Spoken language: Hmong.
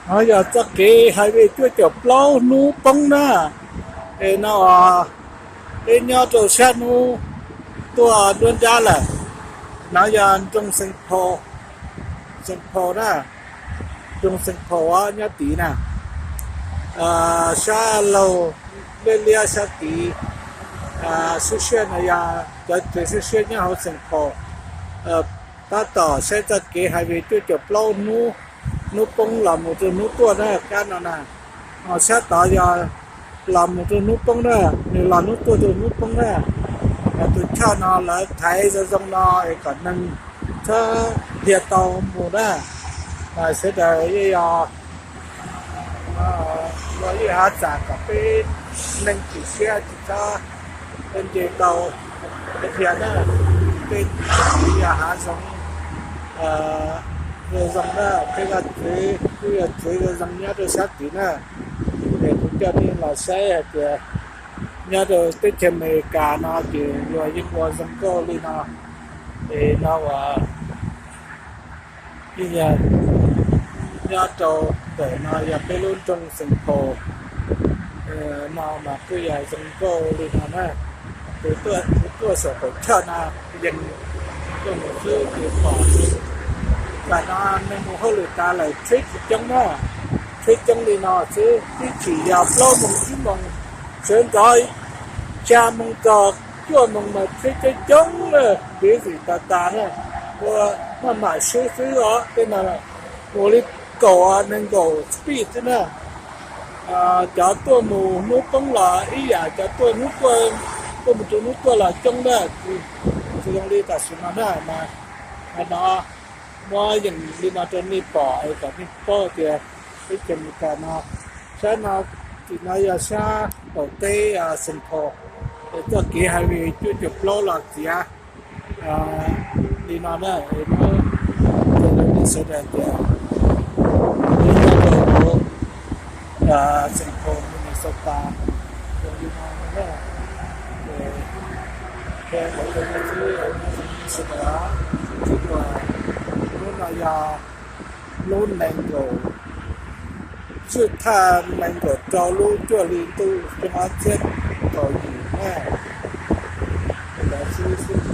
No yog txoj kev highway cuaj caum plaub hnub poob na. Es no peb nyob rau sab hnub tuaj nruab nrab lawm. No yog nroog Xeem Phos, Xeem Phos na, nroog Xeem Phos nyob tid na. Sab laug liab liab sab tid, siab siab no yog cov tsev siab siab nyob hauv Xeem Phos. Tab tom saib txoj kev highway cuaj caum plaub hnub, hnub poob los mus rau hnub tuaj na, kab no na. Ho sab tod yog los mus rau hnub poob na, nws los hnub tuaj rau hnub poob na. Tus choj no lawv thaiv zoo zoo no es kom neeg txhob dhia tau mus na. Mas sawv daws yeej yog ua ib hav txam kom peb neeg tsis siab tsis txhob nce tau dhia na. Tej yog hav zoov zoo na, tej vaj txwv kuj yog txwv zoo zoo nyob rau sab tid na. Es kuv coj nej los saib hais tias nyob rau teb chaws Amelikas no ces luag yeej ua zoo nkauj li no. Es no uas nyob rau ntawm no yog peb lub nroog Xeem Phos no mas kuj yog zoo nkauj li no na. Kuv tuaj saum qaum choj no, yeej tuaj mus xwb ces pom. Tam no neeg mus hauj lwm tas lawm, tsheb tsis coob na, tsheb coob li no xwb, twb tsim yog plaub moos tsib moos, sawv ntxov xya moos txog cuaj moos mas tsheb coob coob na, busy tas tas na. Ua maj mam swb xwb os, tej no mus li kaum nees nkaum speed xwb na. Cov tuaj mus hnub poob los ib yam, cov tuaj hnub tuaj, tuaj mus rau hnub tuaj los coob na. Tsis zoo li tam sim no na, mas no muab yees li no rau nej pom es kom nej paub tias teb chaws Amelikas no, sab no, tim no yog sab qaum teb Xeem Phos, es txoj kev highway cuaj caum plaub los txiav li no na. Muab rau nej sawv daws tias peb nyob rau hauv Xeem Phos, Minnesota, zoo li no na. Qhia rau nej sawv daws, tsis muaj, lub no yog lub nees nkaum, xyov thaj nees nkaum rau lub cuaj hli ntuj xyoo ob txhiab kaum yim na. Ntawd xwb xwb